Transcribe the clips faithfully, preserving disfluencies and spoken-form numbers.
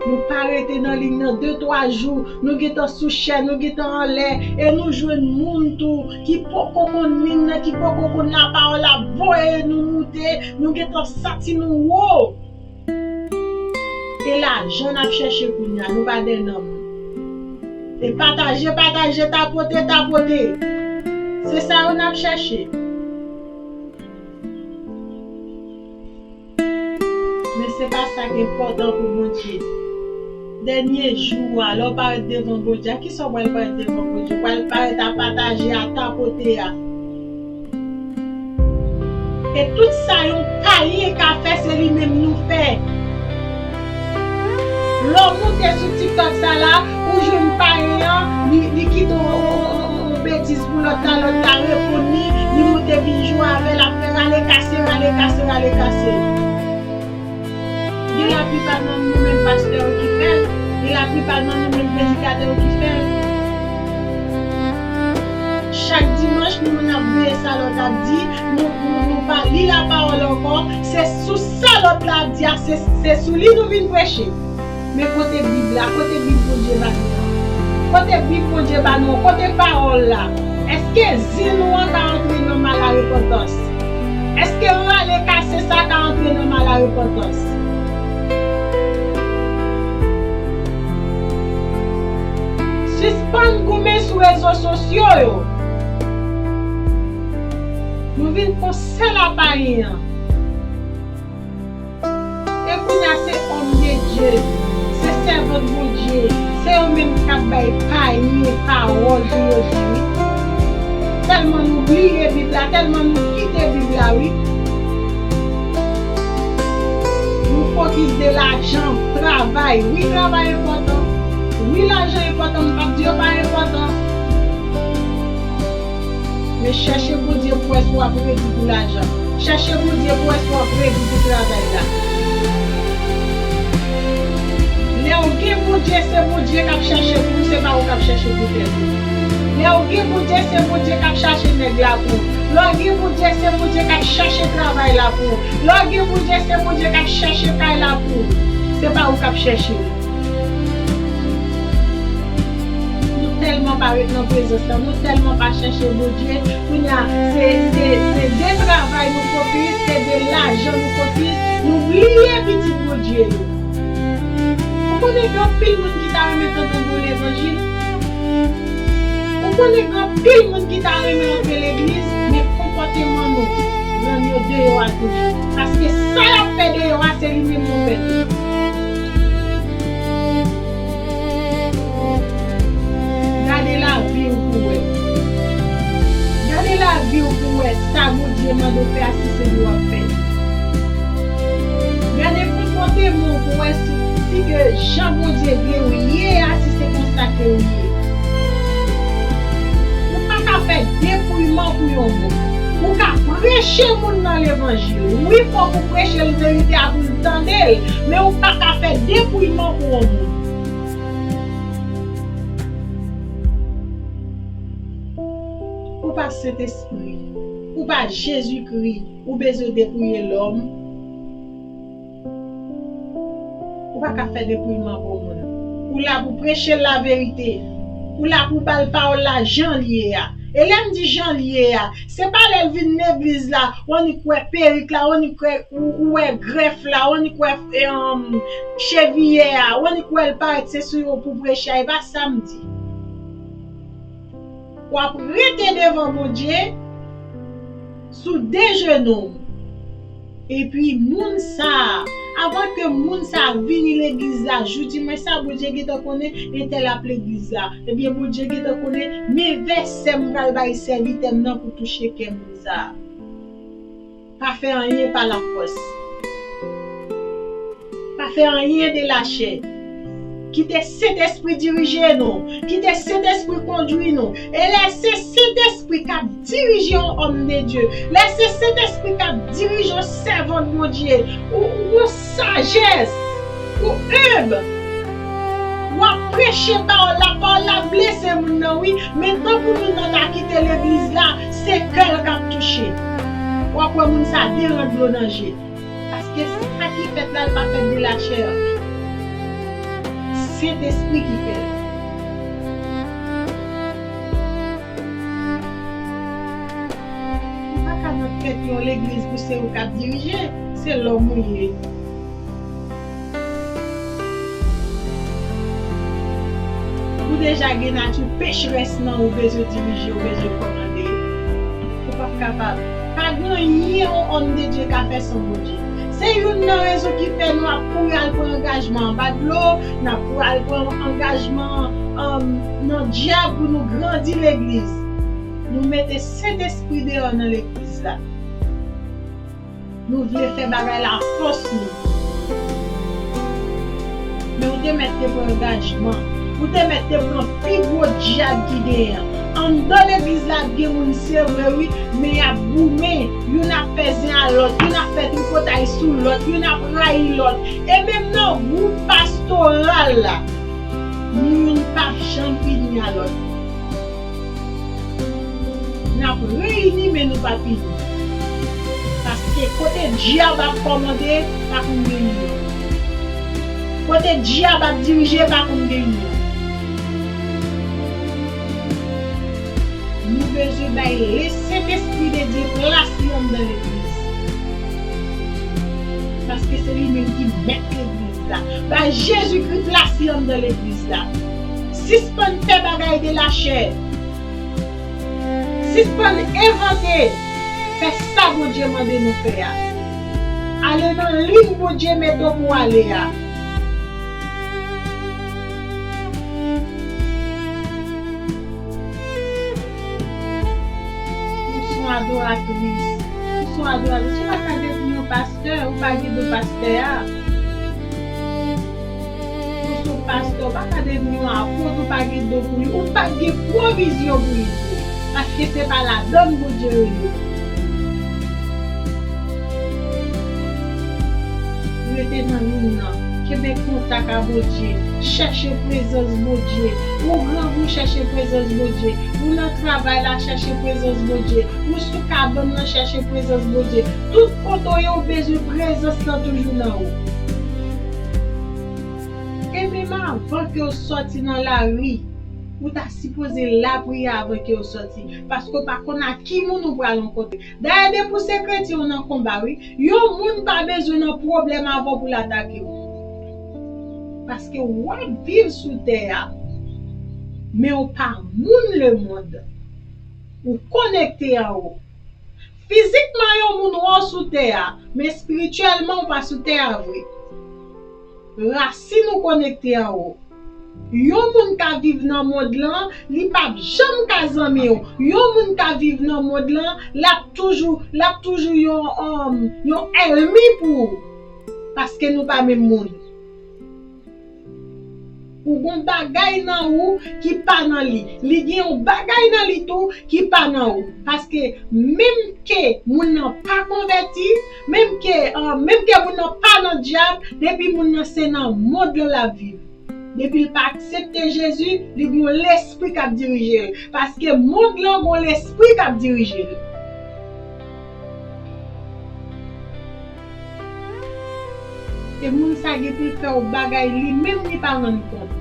Nou pa rete nan liy nan de twa jou, nou gentan sou chè, nou gentan anlè, e nou jwenn moun tou ki poko konn liy nan, ki poko konn lapawòl la, voye nou moute, nou gentan santi nou wo. E lajan n ap chèche kounye a, nou pa de nanm. E pataje, pataje, tapote, tapote. Se sa yo n ap chèche. Men se pa sa k enpòtan pou Bondye. Dènye jou a, lè w parèt devan Bondye a, kisa w pral parèt devan Bondye? Ou pral parèt a pataje, a tapote a. E tout sa yon payen ka fè, se li menm nou fè. Lè w moute sou TikTok sa la, ou jwenn payen an, li, li kite yon, yon, yon, yon betiz pou lòt la, lòt la reponn li, li moute vin jwe avè l, ap fè rale kase, rale kase, rale kase. Gen laplipa nan nou menm pastè yo ki fè l, gen laplipa nan nou menm predikatè yo ki fè l. Chak dimanch, nou menm n ap veye sa lòt ap di, nou, nou, nou pa li lapawòl ankò, se sou sa lòt la ap di a, se, se sou li nou vin preche. Men kote Bib la? Kote Bib Bondye ba nou an? Kote Bib Bondye ba nou an? Kote pawòl la? Èske zen nou an ka antre nan mal a repantans? Èske rale kase sa ka antre nan mal a repantans? Sispann goumen sou rezo sosyo yo. Nou vin fon sèl a payen an. E kounye a, se òm de Dye, se sèvant Bondye, se yo menm k ap bay payen pawòl pou yo di wi. Tèlman nou bliye Bib la, tèlman nou kite Bib la wi. Nou fokis de lajan, travay. Wi, travay enpòtan. Wi, lajan enpòtan, m p ap di yo pa enpòtan. Men chèche Bondye pou wè si w ap redi pou lajan. Chèche Bondye pou wè si w ap redi pou travay la. Lè w gen Bondye, se Bondye k ap chèche pou ou, se pa ou k ap chèche pou tèt ou. Lè w gen Bondye, se Bondye k ap chache nèg la pou ou. Lè w gen Bondye, se Bondye k ap chèche travay la pou ou. Lè w gen Bondye, se Bondye k ap chèche kay la pou ou. Se pa ou k ap chèche l. Nou tèlman pa ret nan prezans lan, nou tèlman pa chèche Bondye. Kounye a, se, se, se de travay nou fokis, se de lajan nou fokis, nou bliye pitit Bondye yo. Ou konnen gen anpil moun ki ta renmen tande yon levanjil? Ou konnen gen anpil moun ki ta renmen antre legliz, men konpòteman nou rann yo deyò a toujou. Paske sa y ap fè deyò a, se li menm nou fè tou. Gade lavi w pou w wè. Gade lavi w pou w wè sa Bondye mande w fè a, si se li w ap fè. Gade konpòteman w pou w wè si, si ke jan Bondye vle w ye a, si se konsa ke w ye. Ou pa ka fè depouyman pou yon moun. Ou ka preche moun nan levanjil. Wi, fòk ou preche l verite a pou l tande l, men ou pa ka fè depouyman pou yon moun. Ou pa Sentespri, ou pa Jezikri, ou bezwen depouye lòm. Ou pa ka fè depouyman pou moun. Ou la pou preche l laverite. Ou la pou ba l pawòl la jan l ye a. E lè m di jan l ye a, se pa lè l vin legliz la, w annik wè perik la, w annik wè, ou, ou wè grèf la, w annik wè, e, um, cheviyè a, w annik wè l parèt se sou yo pou preche a, e pa sa m di. W ap rete devan Bondye sou de jenou w. Epi moun sa a, avan ke moun sa a vini legliz la, jou dimanch sa a, Bondye gentan konnen entèl ap legliz la. Ebyen, Bondye gentan konnen, men vèsè m pral bay sèvitè m nan pou touche kè moun sa a. Pa fè anyen pa lafòs. Pa fè anyen de lachè. Kite Sentespri dirije nou. Kite Sentespri kondwi nou. E lè se Sentespri k ap dirije yon òm de Dye, lè se Sentespri k ap dirije yon sèvant Bondye, ou, ou yon sajès, ou enb, w ap preche pawòl la, pawòl la blese moun nan, wi, men tankou moun nan ta kite legliz la, se kè l k ap touche. W ap wè moun sa deran dlo nan je. Paske sa ki fèt la, l pa fèt de lachè. Sentespri ki fè l. Ou pa ka nan tèt yon legliz pou se ou k ap dirije, se lòm ou ye. Ou deja gen nati pecherès nan ou, bezwen dirije, ou bezwen kòmande. Ou p ap kapab. Pa gen anyen yon òm de Dye ka fè san Bondye. Se youn nan rezon ki fè nou ap kouri al pran angajman anba dlo, n ap kouri al pran angajman, um, nan dyab pou nou grandi legliz. Nou mete Sentespri deyò nan legliz la. Nou vle fè bagay la fòs nou. Men ou te mèt te pran angajman. Ou te mèt te pran pi gwo dyab ki genyen an. Anndan legliz la ap gen moun, se vre wi, men y ap goumen. Youn ap fè zen a lòt, youn ap fè tripotay sou lòt, youn ap rayi lòt. E menm nan gwoup pastoral la, nou youn p ap janm ini a lòt. N ap reyini, men nou p ap ini. Paske kote dyab ap kòmande, pa konn gen inyon. Kote dyab ap dirije, pa konn gen inyon. Nou bezwen bay le Sentespri de Dye plas li anndan legliz. Paske se li menm ki mèt legliz la. Bay Jezikri plas li anndan legliz la. Sispann fè bagay de lachè. Sispann envante. Fè sa Bondye mande nou fè a. Ale nan liy Bondye mete w pou w ale a. Ou se yon adoratris. Ou se yon adoratris. Ou pa ka detwi yon pastè. Ou pa gide pastè a. Ou se yon pastè, ou pa ka devni yon apot, ou pa gen do pou li, ou pa gen pwovizyon pou li tou. Paske se pa ladann Bondye rele nou. Rete nan liy nan, kenbe kontak a Bondye, chèche prezans Bondye. Ou grangou, chèche prezans Bondye. Ou nan travay la, chèche prezans Bondye. Ou sou kabann nan, chèche prezans Bondye. Tout kote w ye, ou bezwen prezans lan toujou nan ou. E menm avan ke w sòti nan lari, ou ta sipoze lapriyè avan ke w sòti, paske w pa konn a ki moun ou pral rankontre. Dayè, depi w se kretyen, ou nan konba, wi. Yon moun pa bezwen nan pwoblèm avan pou l atake w. Paske w ap viv sou tè a, men w pa moun lemonn. Ou konekte anwo. Fizikman, yon moun wè w sou tè a, men espirityèlman, w pa sou tè a vre. Rasin ou konekte anwo. Yon moun ka viv nan mond lan, li p ap janm ka zanmi w. Yon moun ka viv nan mond lan, l ap toujou, l ap toujou yon, um, yon ènmi pou ou. Paske nou pa menm moun. Ou gon bagay nan ou ki pa nan li. Li gen yon bagay nan li tou ki pa nan ou. Paske menm ke moun nan pa konvèti, menm ke, ah, menm ke moun nan pa nan dyab, depi moun nan se nan mond lan l ap viv. Depi l pa aksepte Jezi, li gon lespri k ap dirije l. Paske mond lan gon lespri k ap dirije l. E moun sa gen pou l fè w bagay li menm li pa rann kont.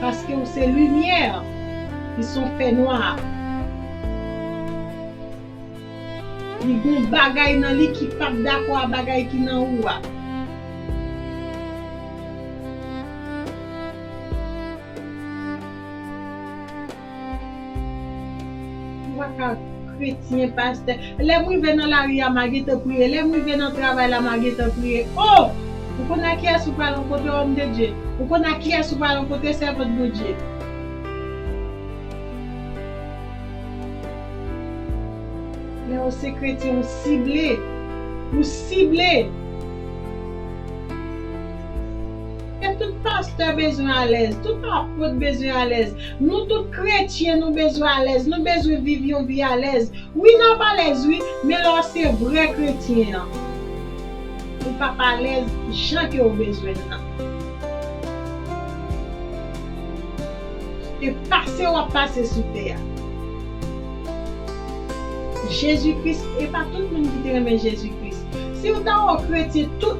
Paske w se limyè, li se yon fènwa. Li gon bagay nan li ki p ap dakò a bagay ki nan ou a. Ou pa ka kretyen, pastè. Lè m rive nan lari a, m a gentan priye. Lè m rive nan travay la, m a gentan priye. O! Ou konn a kiyès ou pral rankontre, òm de Dye? Ou konn a kiyès ou pral rankontre, sèvant Bondye? Lè w se kretyen, ou sible. Ou sible. E tout pastè bezwen alèz, tout apot bezwen alèz. Nou tout kretyen, nou bezwen alèz, nou bezwen viv yon vi alèz. Wi, n ap alèz, wi, men lè w se vrè kretyen an, ou p ap alèz jan ke w bezwen l nan. E pase w ap pase sou tè a. Jezi Kris, e pa tout moun ki te renmen Jezi Kris. Si w ta wè kretyen tout